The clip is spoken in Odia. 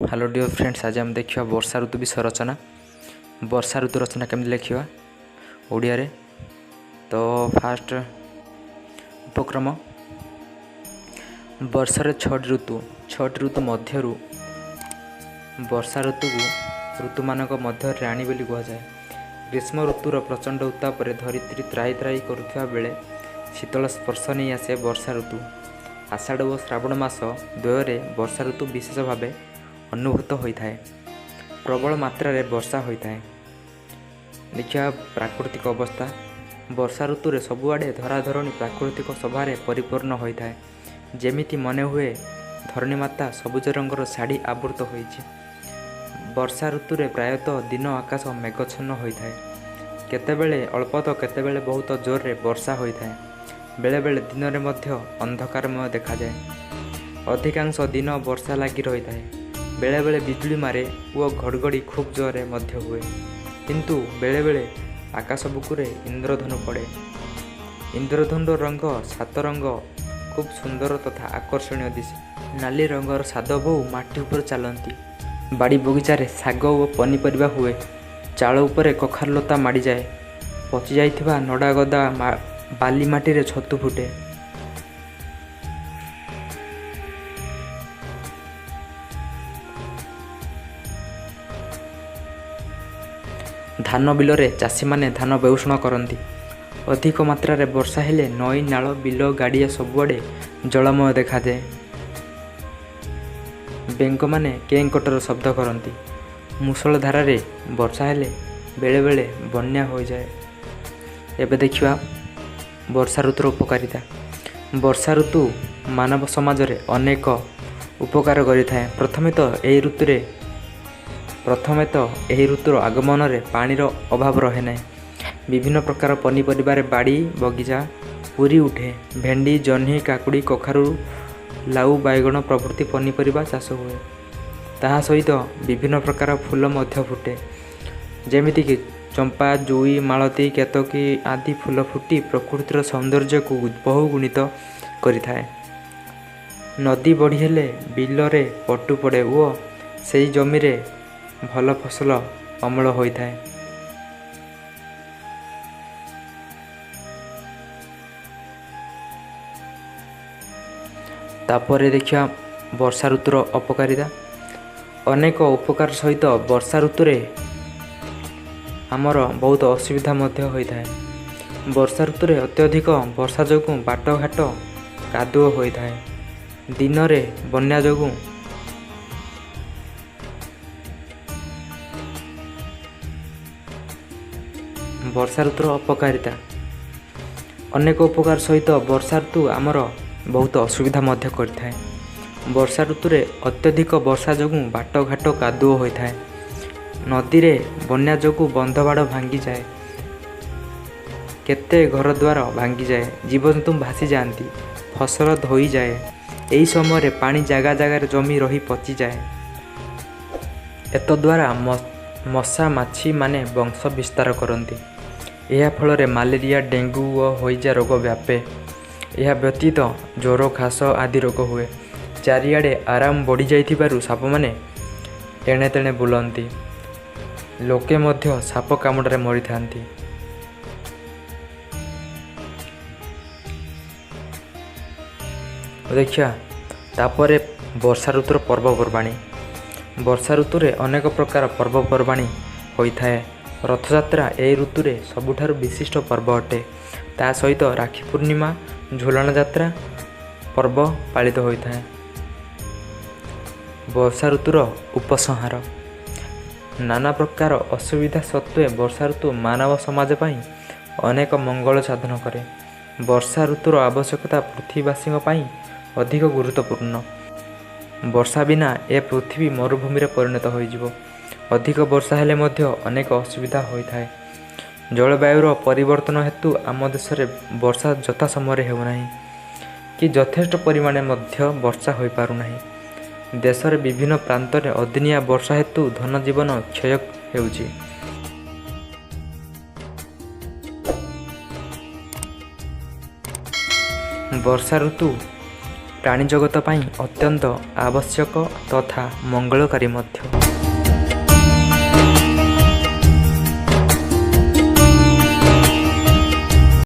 ହ୍ୟାଲୋ ଡିଅର୍ ଫ୍ରେଣ୍ଡସ୍, ଆଜି ଆମେ ଦେଖିବା ବର୍ଷା ଋତୁ ବିଷୟ ରଚନା। ବର୍ଷା ଋତୁ ରଚନା କେମିତି ଲେଖିବା ଓଡ଼ିଆରେ। ତ ଫାଷ୍ଟ ଉପକ୍ରମ। ବର୍ଷାରେ ଛଅଟି ଋତୁ। ଛଅଟି ଋତୁ ମଧ୍ୟରୁ ବର୍ଷା ଋତୁକୁ ଋତୁମାନଙ୍କ ମଧ୍ୟରେ ରାଣୀ ବୋଲି କୁହାଯାଏ। ଗ୍ରୀଷ୍ମ ଋତୁର ପ୍ରଚଣ୍ଡ ଉତ୍ତାପରେ ଧରିତ୍ରୀ ତ୍ରାହି ତ୍ରାହି କରୁଥିବା ବେଳେ ଶୀତଳ ସ୍ପର୍ଶ ନେଇ ଆସେ ବର୍ଷା ଋତୁ। ଆଷାଢ଼ ଓ ଶ୍ରାବଣ ମାସ ଦ୍ୱୟରେ ବର୍ଷା ଋତୁ ବିଶେଷ ଭାବେ ଅନୁଭୂତ ହୋଇଥାଏ। ପ୍ରବଳ ମାତ୍ରାରେ ବର୍ଷା ହୋଇଥାଏ। ଦେଖିବା ପ୍ରାକୃତିକ ଅବସ୍ଥା। ବର୍ଷା ଋତୁରେ ସବୁଆଡ଼େ ଧରାଧରଣୀ ପ୍ରାକୃତିକ ଶୋଭାରେ ପରିପୂର୍ଣ୍ଣ ହୋଇଥାଏ। ଯେମିତି ମନେ ହୁଏ ଧରଣୀ ମାତା ସବୁଜ ରଙ୍ଗର ଶାଢ଼ୀ ଆବୃତ ହୋଇଛି। ବର୍ଷା ଋତୁରେ ପ୍ରାୟତଃ ଦିନ ଆକାଶ ମେଘଚ୍ଛନ୍ନ ହୋଇଥାଏ। କେତେବେଳେ ଅଳ୍ପ ତ କେତେବେଳେ ବହୁତ ଜୋରରେ ବର୍ଷା ହୋଇଥାଏ। ବେଳେବେଳେ ଦିନରେ ମଧ୍ୟ ଅନ୍ଧକାରମୟ ଦେଖାଯାଏ। ଅଧିକାଂଶ ଦିନ ବର୍ଷା ଲାଗି ରହିଥାଏ। ବେଳେବେଳେ ବିଜୁଳି ମାରେ ଓ ଘଡ଼ଘଡ଼ି ଖୁବ୍ ଜୋରରେ ମଧ୍ୟ ହୁଏ। କିନ୍ତୁ ବେଳେବେଳେ ଆକାଶ ବୁକୁରେ ଇନ୍ଦ୍ରଧନୁ ପଡ଼େ। ଇନ୍ଦ୍ରଧନୁର ରଙ୍ଗ ସାତ ରଙ୍ଗ ଖୁବ୍ ସୁନ୍ଦର ତଥା ଆକର୍ଷଣୀୟ ଦିଶେ। ନାଲି ରଙ୍ଗର ସାଧ ବୋହୂ ମାଟି ଉପରେ ଚାଲନ୍ତି। ବାଡ଼ି ବଗିଚାରେ ଶାଗ ଓ ପନିପରିବା ହୁଏ। ଚାଳ ଉପରେ କଖାରୁ ଲତା ମାଡ଼ିଯାଏ। ପଚିଯାଇଥିବା ନଡ଼ା ଗଦା ବାଲି ମାଟିରେ ଛତୁ ଫୁଟେ। ଧାନ ବିଲରେ ଚାଷୀମାନେ ଧାନ ବେଉଷଣ କରନ୍ତି। ଅଧିକ ମାତ୍ରାରେ ବର୍ଷା ହେଲେ ନଈ, ନାଳ, ବିଲ, ଗାଡ଼ିଆ ସବୁଆଡ଼େ ଜଳମୟ ଦେଖାଯାଏ। ବେଙ୍ଗମାନେ କେଁ କଟର ଶବ୍ଦ କରନ୍ତି। ମୂଷଳ ଧାରାରେ ବର୍ଷା ହେଲେ ବେଳେବେଳେ ବନ୍ୟା ହୋଇଯାଏ। ଏବେ ଦେଖିବା ବର୍ଷା ଋତୁର ଉପକାରିତା। ବର୍ଷା ଋତୁ ମାନବ ସମାଜରେ ଅନେକ ଉପକାର କରିଥାଏ। ପ୍ରଥମେ ତ ଏହି ଋତୁର ଆଗମନରେ ପାଣିର ଅଭାବ ରହେ ନାହିଁ। ବିଭିନ୍ନ ପ୍ରକାର ପନିପରିବାରେ ବାଡ଼ି ବଗିଚା ପୂରି ଉଠେ। ଭେଣ୍ଡି, ଜହ୍ନି, କାକୁଡ଼ି, କଖାରୁ, ଲାଉ, ବାଇଗଣ ପ୍ରଭୃତି ପନିପରିବା ଚାଷ ହୁଏ। ତାହା ସହିତ ବିଭିନ୍ନ ପ୍ରକାର ଫୁଲ ମଧ୍ୟ ଫୁଟେ। ଯେମିତିକି ଚମ୍ପା, ଜୁଇ, ମାଳତୀ, କେତକୀ ଆଦି ଫୁଲ ଫୁଟି ପ୍ରକୃତିର ସୌନ୍ଦର୍ଯ୍ୟକୁ ବହୁଗୁଣିତ କରିଥାଏ। ନଦୀ ବଢ଼ି ହେଲେ ବିଲରେ ପଟୁ ପଡ଼େ ଓ ସେହି ଜମିରେ ଭଲ ଫସଲ ଅମଳ ହୋଇଥାଏ। ତାପରେ ଦେଖିବା ବର୍ଷା ଋତୁର ଅପକାରିତା। ଅନେକ ଉପକାର ସହିତ ବର୍ଷା ଋତୁରେ ଆମର ବହୁତ ଅସୁବିଧା ମଧ୍ୟ ହୋଇଥାଏ। ବର୍ଷା ଋତୁରେ ଅତ୍ୟଧିକ ବର୍ଷା ଯୋଗୁଁ ବାଟଘାଟ କାଦୁଅ ହୋଇଥାଏ। ଦିନରେ ବନ୍ୟା ଯୋଗୁଁ ବର୍ଷା ଋତୁର ଅପକାରିତା। ଅନେକ ଉପକାର ସହିତ ବର୍ଷା ଋତୁ ଆମର ବହୁତ ଅସୁବିଧା ମଧ୍ୟ କରିଥାଏ। ବର୍ଷା ଋତୁରେ ଅତ୍ୟଧିକ ବର୍ଷା ଯୋଗୁଁ ବାଟଘାଟ କାଦୁଅ ହୋଇଥାଏ। ନଦୀରେ ବନ୍ୟା ଯୋଗୁଁ ବନ୍ଧବାଡ଼ ଭାଙ୍ଗିଯାଏ। କେତେ ଘରଦ୍ୱାର ଭାଙ୍ଗିଯାଏ। ଜୀବଜନ୍ତୁ ଭାସିଯାଆନ୍ତି। ଫସଲ ଧୋଇଯାଏ। ଏହି ସମୟରେ ପାଣି ଜାଗା ଜାଗାରେ ଜମି ରହି ପଚିଯାଏ। ଏତଦ୍ୱାରା ମଶା ମାଛିମାନେ ବଂଶ ବିସ୍ତାର କରନ୍ତି। ଏହା ଫଳରେ ମ୍ୟାଲେରିଆ, ଡେଙ୍ଗୁ ଓ ହଇଜା ରୋଗ ବ୍ୟାପେ। ଏହା ବ୍ୟତୀତ ଜ୍ୱର, ଖାସ ଆଦି ରୋଗ ହୁଏ। ଚାରିଆଡ଼େ ଆରାମ ବଢ଼ିଯାଇଥିବାରୁ ସାପମାନେ ଏଣେତେଣେ ବୁଲନ୍ତି। ଲୋକେ ମଧ୍ୟ ସାପ କାମୁଡ଼ାରେ ମରିଥାନ୍ତି। ଦେଖିବା ତାପରେ ବର୍ଷା ଋତୁର ପର୍ବପର୍ବାଣି। ବର୍ଷା ଋତୁରେ ଅନେକ ପ୍ରକାର ପର୍ବପର୍ବାଣି ହୋଇଥାଏ। ରଥଯାତ୍ରା ଏହି ଋତୁରେ ସବୁଠାରୁ ବିଶିଷ୍ଟ ପର୍ବ ଅଟେ। ତା ସହିତ ରାକ୍ଷୀ ପୂର୍ଣ୍ଣିମା, ଝୁଲଣ ଯାତ୍ରା ପର୍ବ ପାଳିତ ହୋଇଥାଏ। ବର୍ଷା ଋତୁର ଉପସଂହାର। ନାନା ପ୍ରକାର ଅସୁବିଧା ସତ୍ତ୍ୱେ ବର୍ଷା ଋତୁ ମାନବ ସମାଜ ପାଇଁ ଅନେକ ମଙ୍ଗଳ ସାଧନ କରେ। ବର୍ଷା ଋତୁର ଆବଶ୍ୟକତା ପୃଥିବୀବାସୀଙ୍କ ପାଇଁ ଅଧିକ ଗୁରୁତ୍ୱପୂର୍ଣ୍ଣ। ବର୍ଷା ବିନା ଏ ପୃଥିବୀ ମରୁଭୂମିରେ ପରିଣତ ହୋଇଯିବ। ଅଧିକ ବର୍ଷା ହେଲେ ମଧ୍ୟ ଅନେକ ଅସୁବିଧା ହୋଇଥାଏ। ଜଳବାୟୁର ପରିବର୍ତ୍ତନ ହେତୁ ଆମ ଦେଶରେ ବର୍ଷା ଯଥା ସମୟରେ ହେଉନାହିଁ କି ଯଥେଷ୍ଟ ପରିମାଣରେ ମଧ୍ୟ ବର୍ଷା ହୋଇପାରୁନାହିଁ। ଦେଶରେ ବିଭିନ୍ନ ପ୍ରାନ୍ତରେ ଅଦିନିଆ ବର୍ଷା ହେତୁ ଧନଜୀବନ କ୍ଷୟ ହେଉଛି। ବର୍ଷା ଋତୁ ପ୍ରାଣୀ ଜଗତ ପାଇଁ ଅତ୍ୟନ୍ତ ଆବଶ୍ୟକ ତଥା ମଙ୍ଗଳକାରୀ ମଧ୍ୟ।